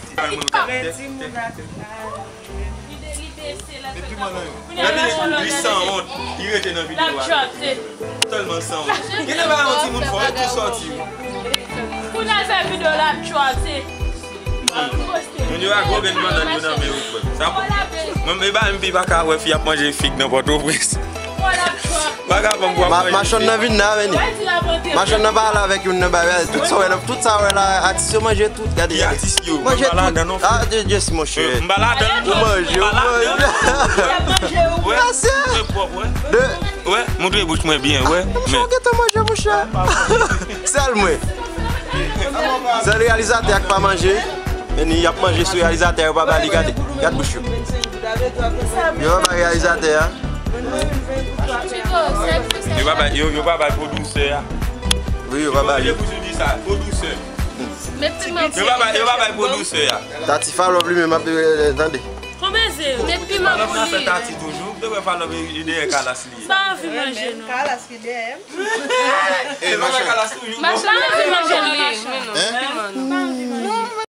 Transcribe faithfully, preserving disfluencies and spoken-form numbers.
Li pa vle di moun ak. Li de-, li bese la. Epi mwen, li, li sanwont. Li rete nan videyo a. Tèlman sanwont. Gen lè ba yon timoun fò, li tou sòti. Pou n al fè videyo la, m chwazi. Moun yo a gwo grenn bannan yo nan men yo, frè. Sa pou mwen, e ba m pi pa ka wè fi ap manje fig nan Pòtoprens. Vagabon pou ap manje fig. Machann nan vin la, vini. Machann nan pale avèk youn nan bagay. Tout sa wè la, tout sa wè la, atis yo manje tout. Gade, gade. Atis yo, manje tout. Ah, Dieu, Dieu, mon cher. M pa ladan. Ou manje, ou manje. Wè, manje pwòp, wè. De Wè, montre bouch mwen byen, wè. Monchè, ou gentan manje, monchè. Sèl mwen. Sèl reyalizatè a k pa manje. Men y ap manje sou reyalizatè a, yo pa ba li gade. Gad bouch yo. Yo pa ba reyalizatè a. Yo pa ba, yo, yo pa ba pwodiktè a. Wi, yo pa ba li. Yo pa ba, yo pa ba pwodiktè a. Tati Falòp li menm ap, eh, tande. Konbyen ze? Met piman pou li. Fè Tati toujou. Ou te wè Falòp e dèyè kalas li ye. M pa anvi manje, non. Kalas ki dèyè m. E, machann. Machann, anvi manje li. Hein? Piman, non.